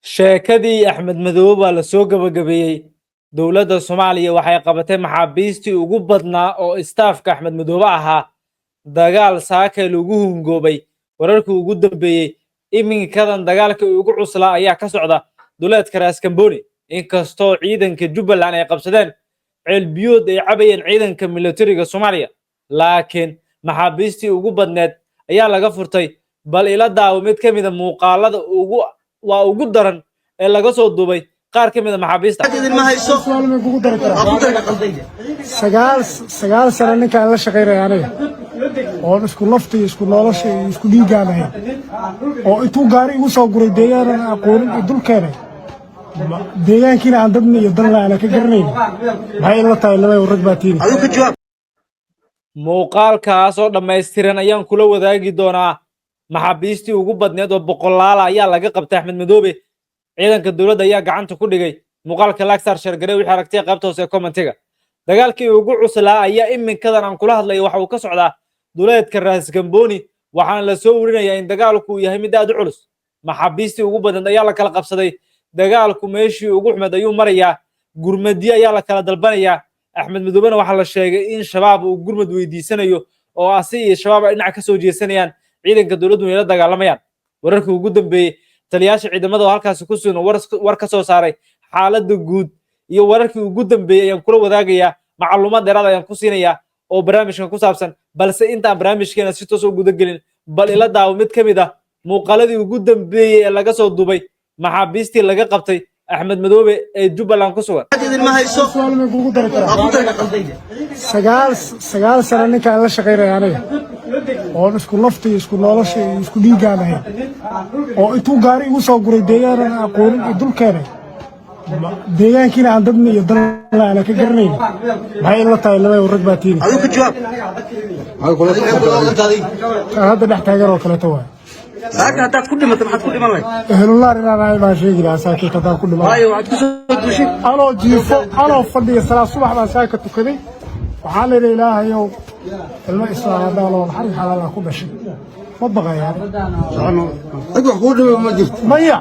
Sheekadii Axmed Madoobe baa la soo gabagabeeyey. Dowladda Soomaaliya waxay qabatay maxaabiistii ugu badnaa oo istaafka Axmed Madoobe ahaa. Dagaal saakay lagu hungoobay. Wararkii ugu dambeeyey iminkadan dagaalkii ugu cuslaa ayaa ka socda duleedka Raaskamboni, inkastoo ciidanka Jubbaland ay qabsadeen ceelbiyood ay cabayeen ciidanka militariga Soomaaliya, laakiin maxaabiistii ugu badneed ayaa laga furtay. Bal ila daawo mid ka mid a muuqaalada ugu waa ugu daran ee laga soo duubay qaar ka mid a maxaabiista. Su'aal ma kugu dari karaa? 9 sano ninkaan la shaqaynaya aniga oon isku lafta iyo isku nolosha iyo isku dhiiggaan ahayn, oo intuu gaari igu soo guray deegaanan aqoonin iyo dul keenay, deegaankiina aan dadna iyo dalna aanan ka garanayn, maxay ila tahay? Laba rag baa tiini. Muuqaalkaas oo dhammaystiran ayaan kula wadaagi doonaa. Maxaabiistii ugu badneed oo boqolaala ayaa laga qabtay Axmed Madoobe. Ciidanka dowladda ayaa gacanta ku dhigay. Muuqaalka like saar, share garee. Wixii aragtay qaybta hoose ee commentiga. Dagaalkii ugu cuslaa ayaa iminkadan aan kula hadlaya waxa uu ka socdaa duleedka Raasgamboni, waxaana la soo warinayaa in dagaalku uu yahay mid aad u culus. Maxaabiistii ugu badneed ayaa la kala qabsaday. Dagaalku meeshii ugu xumed ayuu marayaa. Gurmadyo ayaa la kala dalbanayaa. Axmed Madoobena waxaa la sheegay in Shabaab uu gurmad weydiisanayo, oo asi iyo Shabaab ay dhinac ka soo jeesanayaan, ciidanka dowladdu ay la dagaalamayaan. Wararkii ugu dambeeyey, taliyaasha ciidamada oo halkaasi ku sugan war ka soo saaray xaaladda guud iyo wararkii ugu dambeeyey ayaan kula wadaagayaa. Macluumaad dheeraad ayaan ku siinayaa oo barnaamijkan ku saabsan. Balse intaan barnaamijkeena si toos u guda gelin, bal ila daawo mid ka mid ah muuqaaladii ugu dambeeyey ee laga soo duubay maxaabiistii laga qabtay Axmed Madoobe ee Jubbaland ku sugan. Su'aal ma kugu dari karaa? 9 sano ninkaan la shaqaynaya aniga oon isku lafta iyo isku nolosha iyo isku dhiiggaan ahayn, oo intuu gaari igu soo guray deegaanan aqoonin iyo dul keenay, deegaankiina aan dadna iyo dalna aanan ka garanayn, maxay ila tahay? Laba rag baa tiini. Taan hadda dhex taagan oo kaleeto waay. Saaka haddaad ku dhimato, maxaad ku dhiman lahayd? Ehlunaar inaan ahay baan sheegi lahaa saakiit haddaan ku dhiman. Waayo, waxaad ku soo duushay? Anoo jiifo, anoo fadhiya, salaad subax baan saaka tukaday. Waxaan leeyahay, Ilaahayow, ilmo Islaam haddaan oo xarig xalaal ah ku dhashay, ma baqayaan. Cid wax kuu dhimay ma jirto. Maya,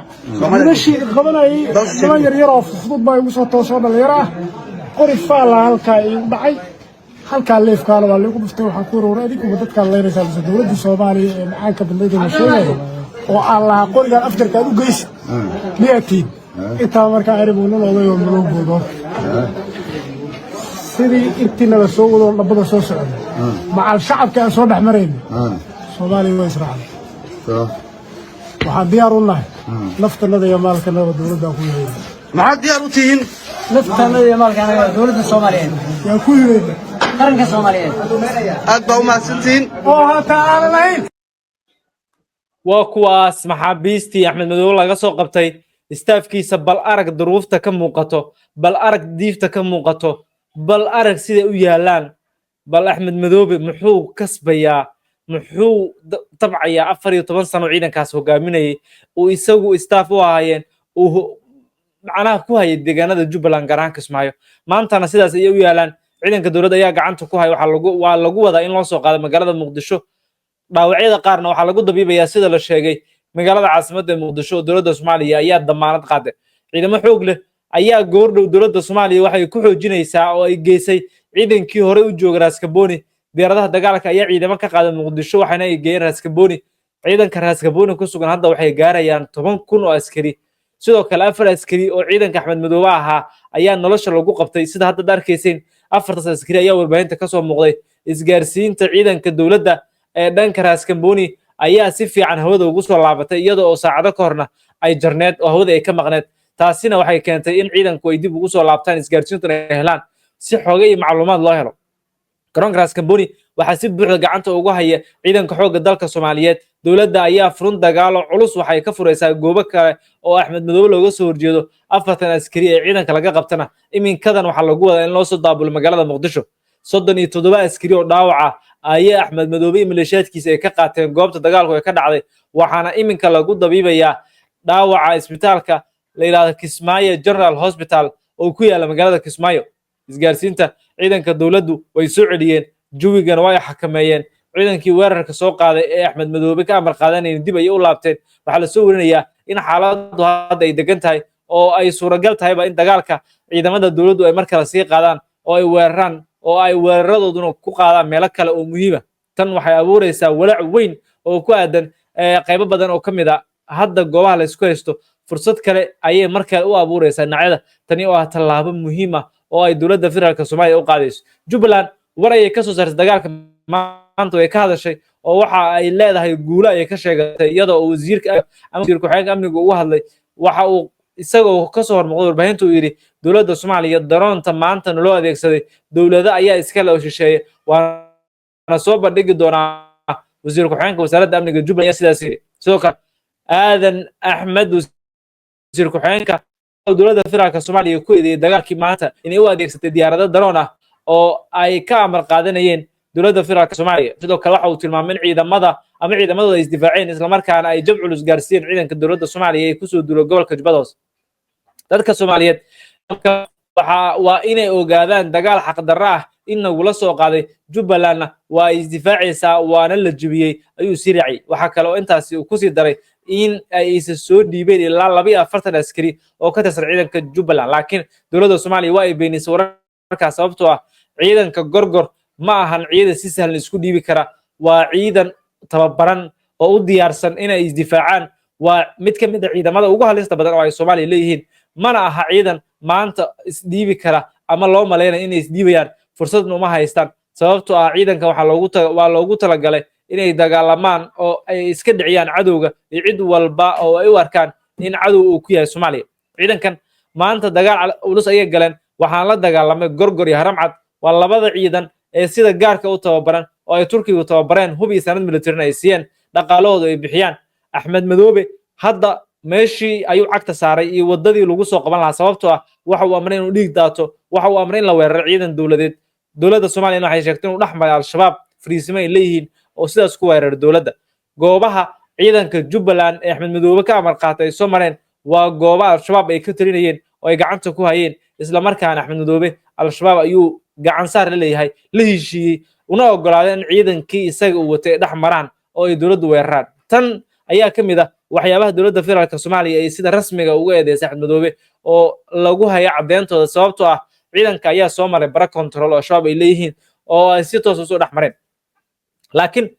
wiilashii qabanayay niman yar yar oo fudud baa igu soo toosoo dhalinyaro ah. Qori faala halkaa iigu dhacay, halkaa leefkaana waa liigu dhuftay. Waxaan ku warar, adinkuma dadkaan leynaysaa mise dowladda Soomaaliya ee macaanka badnayd la sheegayo oo aan lahaa qorigaan afjarkaan u geysa miyaa tiid? Intaa markaa erigu nin oday oo madow boodo sidii intiinala soo wado, dhabbada soo socda macal shacabka aan soo dhex marayna. Soomaaliya waa israacday. Waxaan diyaar u nahay naftanada iyo maalkanada dowladdaan ku hibayna. Maxaad diyaar u tihiin? Naftanada iyo maalkaanaga dowladda Soomaaliyeed. Yaan ku hibayna. Qaranka Soomaaliyeed. Aad baa u mahadsantihiin. Oo hataa aanan ahayn. Waa kuwaas maxaabiistii Axmed Madoobe laga soo qabtay istaafkiisa. Bal arag duruufta ka muuqato, bal arag diifta ka muuqato, bal arag siday u yaalaan. Bal Axmed Madoobe muxuu kasbayaa? Muxuu tabcayaa? 14 sano ciidankaas hogaaminayay uu isagu istaaf u ahaayeen, uu macnaha ku hayay deegaanada Jubbaland, gaar ahaan Kismaayo. Maantana sidaas ayay u yaalaan. Ciidanka dowladda ayaa gacanta ku haya. Waxaa lagu waa lagu wadaa in loo soo qaado magaalada Muqdisho. Dhaawacyada qaarna waxaa lagu dabiibayaa, sida la sheegay, magaalada caasimadda ee Muqdisho, oo dowladda Soomaaliya ayaa damaanad qaaday. Ciidamo xoog leh ayaa goordhow dowladda Soomaaliya waxay ku xoojinaysaa oo ay geysay ciidankii horey u jooga Raaskaboni. Diyaaradaha dagaalka ayaa ciidamo ka qaaday Muqdisho, waxaana ay geeyeen Raaskaboni. Ciidanka Raaskaboni ku sugan hadda waxay gaarayaan 10,000 oo askari. Sidoo kale afar askari oo ciidanka Axmed Madoobe ahaa ayaa nolosha lagu qabtay, sida hadda arkayseen. Afartaas askari ayaa warbaahinta kasoo muuqday. Isgaarsiinta ciidanka dowladda ee dhanka Raaskamboni ayaa si fiican hawada ugu soo laabatay, iyada oo saacado ka horna ay jarneed oo hawada ay ka maqneed. Taasina waxay keentay in ciidanku ay dib ugu soo laabtaan, isgaarsiintuna ay helaan, si xooga iyo macluumaad loo helo. Garoonka Raaskamboni waxaa si buuxda gacanta ugu haya ciidanka xoogga dalka Soomaaliyeed. Dowladda ayaa furun dagaalo culus waxay ka furaysaa goobo kale oo Axmed Madoobe looga soo horjeedo. Afartan askari ee ciidanka laga qabtana iminkadan waxaa lagu wadaa in loo soo daabulo magaalada Muqdisho. 37 askari oo dhaawaca ayaa Axmed Madoobe iyo maleeshiyaadkiisa ay ka qaateen goobta dagaalku ay ka dhacday, waxaana iminka lagu dabiibayaa dhaawaca isbitaalka la yidhahdo Kismaayo General Hospital oo ku yaala magaalada Kismaayo. Isgaarsiinta ciidanka dowladdu way soo celiyeen, jawigana way xakameeyeen. Ciidankii weerarka soo qaaday ee Axmed Madoobe ka amar qaadanayeen dib ayay u laabteen. Waxaa la soo warinayaa In xaaladdu hadda ay degan tahay oo ay suuragal tahayba in dagaalka ciidamada dowladdu ay mar kale sii qaadaan oo ay weeraraan oo ay weeraradooduna ku qaadaan meelo kale oo muhiima. Tan waxay abuuraysaa walaac weyn oo ku aadan qaybo badan oo ka mid a hadda goobaha la isku haysto. Fursad kale ayay mar kale u abuuraysaa dhinacyada. Tani oo ah tallaabo muhiim ah oo ay dowladda federaalka Soomaaliya u qaadayso. Jubbaland war ayay kasoo saartay dagaalka maanta, way ka hadashay oo waxa ay leedahay guulo ayay ka sheegatay, iyadoo uu wasiirka ama wasiir ku-xigeenka amniga ugu hadlay. Waxa uu isagoo kasoo hormuuqday warbaahinta uu yidhi: "Dowladda Soomaaliya daroonta maanta naloo adeegsaday dowlado ayaa iskale oo shisheeye, waana soo bandhigi doonaa." Wasiir ku-xigeenka wasaaradda amniga Jubbaland ayaa sidaas yidhi. Sidoo kale Aadan Axmed, wasiir ku-xigeenka dowladda federaalka Soomaaliya, ku eedeeyay dagaalkii maanta inay u adeegsatay diyaarado daroon ah oo ay ka amar qaadanayeen dowladda federaalka Soomaaliya. Sidoo kale waxa uu tilmaamay in ciidamada ama ciidamadooda ay isdifaaceen, islamarkaana ay jab culus gaarsiiyeen ciidanka dowladda Soomaaliya ee kusoo duulay gobolka Jubbada Hoose. Dadka Soomaaliyeed waxa waa inay ogaadaan dagaal xaqdarro ah in nagula soo qaaday, Jubbalandna waa ay isdifaacaysaa, waana la jebiyey, ayuu sii raaciyey. Waxaa kale oo intaasi uu kusii daray in ay isa soo dhiibeen ilaa 42 askari oo ka tirsan ciidanka Jubbaland, laakiin dowladda Soomaaliya waa ay beenisay wararkaas, sababtoo ah ciidanka Gorgor ma ahan ciidan si sahlan isku dhiibi kara. Waa ciidan tababaran oo u diyaarsan inay isdifaacaan. Waa mid ka mid a ciidamada ugu halista badan oo ay Soomaaliya leeyihiin. Mana aha ciidan maanta isdhiibi kara ama loo malaynaya inay isdhiibayaan. Fursadna uma haystaan, sababtoo ah ciidanka waxaa loogu waa loogu talagalay inay dagaalamaan oo ay iska dhiciyaan cadowga iyo cid walba oo ay u arkaan in cadow uu ku yahay Soomaaliya. Ciidankan maanta dagaal culus ayay galeen. Waxaan la dagaalamay Gorgor iyo Haramcad. Waa labada ciidan ee sida gaarka u tababaran oo ay Turkigu tababareen, hub iyo sanad militarina ay siiyeen, dhaqaalahooda ay bixiyaan. Axmed Madoobe hadda meeshii ayuu cagta saaray iyo waddadii lagu soo qaban lahaa, sababtoo ah waxa uu amray inuu dhiig daato, waxa uu amray in la weeraro ciidan dowladeed. Dowladda Soomaaliyana waxay sheegtay inuu dhex maray Al-Shabaab fariisimo ay leeyihiin oo sidaas ku weeraray dowladda. Goobaha ciidanka Jubbaland ee Axmed Madoobe ka amar qaatay ay soo mareen waa gooba Al-Shabaab ay ka talinayeen oo ay gacanta ku hayeen, islamarkaana Axmed Madoobe Al-Shabaab ayuu gacan saar la leeyahay, la heshiiyey, una ogolaaday in ciidankii isaga uu watay ay dhex maraan oo ay dowladdu weeraraan. Tan ayaa ka mid ah waxyaabaha dowladda federaalka Soomaaliya ay sida rasmiga uga eedeysay Axmed Madoobe oo lagu haya cadeyntooda, sababtoo ah ciidanka ayaa soo maray bara control oo Shabaab ay leeyihiin oo ay si toos usoo dhex mareen. Laakiin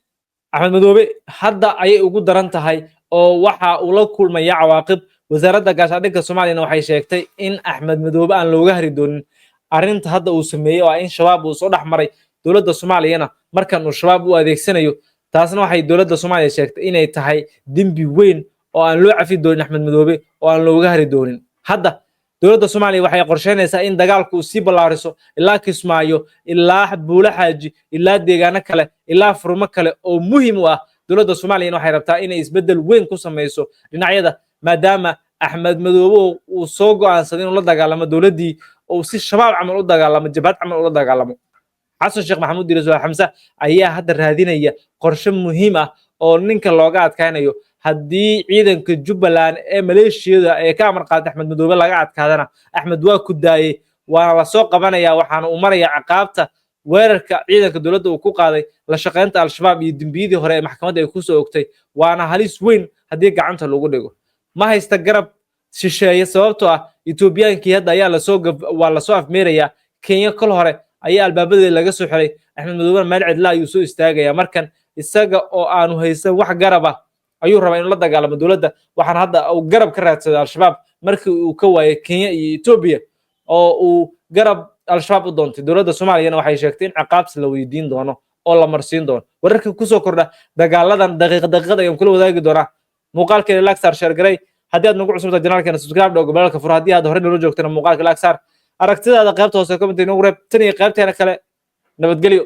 Axmed Madoobe hadda ayay ugu daran tahay oo waxa uu la kulmaya cawaaqib. Wasaaradda gaashaandhigga Soomaaliyana waxay sheegtay in Axmed Madoobe aan looga hari doonin arrinta hadda uu sameeyey, oo ah in Shabaab uu soo dhex maray dowladda Soomaaliyana markan uu Shabaab u adeegsanayo. Taasna waxay dowladda Soomaaliya sheegtay inay tahay dembi weyn oo aan loo cafi doonin Axmed Madoobe oo aan looga hari doonin. Hadda dowladda Soomaaliya waxay qorsheynaysaa in dagaalku uu sii ballaariso ilaa Kismaayo, ilaa Buulo Xaaji, ilaa deegaano kale, ilaa furmo kale oo muhiim u ah. Dowladda Soomaaliyana waxay rabtaa inay isbeddel weyn ku samayso dhinacyada, maadaama Axmed Madoobe uu soo go'aansaday inuu la dagaalamo dowladdii oo si Shabaab camal u dagaalamo, jabhad camal ula dagaalamo. Xasan Sheekh Maxamuud iyo Rasul Xamse ayaa hadda raadinaya qorshe muhiim ah oo ninka looga adkaanayo. Haddii ciidanka Jubbaland ee maleeshiyada ee ka amar qaatay Axmed Madoobe laga adkaadana, Axmed waa ku daayey, waana lasoo qabanaya, waxaana uu maraya ciqaabta weerarka ciidanka dowladda uu ku qaaday, la shaqaynta Al-Shabaab iyo dembiyadii hore ee maxkamadda ay kusoo ogtay. Waana halis weyn haddii gacanta lagu dhigo. Ma haysta garab shisheeye, sababtoo ah Etoobiyaankii hadda ayaa lasoo waa lasoo afmeerayaa. Kenya kol hore ayaa albaabadeeda laga soo xiray. Axmed Madoobena meel cidla ayuu soo istaagaya markan, isaga oo aanu haysan wax garab ah ayuu rabaa inuu la dagaalamo dowladda. Waxaan hadda uu garab ka raadsaday Al-Shabaab markii uu ka waayay Kenya iyo Etoobiya oo uu garab Al-Shabaab u doontay. Dowladda Soomaaliyana waxay sheegtay in ciqaabsi la weydiin doono oo la marsiin doono. Wararka kusoo kordha dagaaladan daqiiq daqiiqad ayaan kula wadaagi doonaa. Muuqaalkeena like saar, share garay. Haddii aad nagu cusubta channelkeena, subscribe dhow, gambaleelka furo. Haddii aad horey noola joogtana, muuqaalka like saar, aragtidaada qaybta hoose comment inoogu reeb. Tan iyo qaybteena kale, nabadgelyo.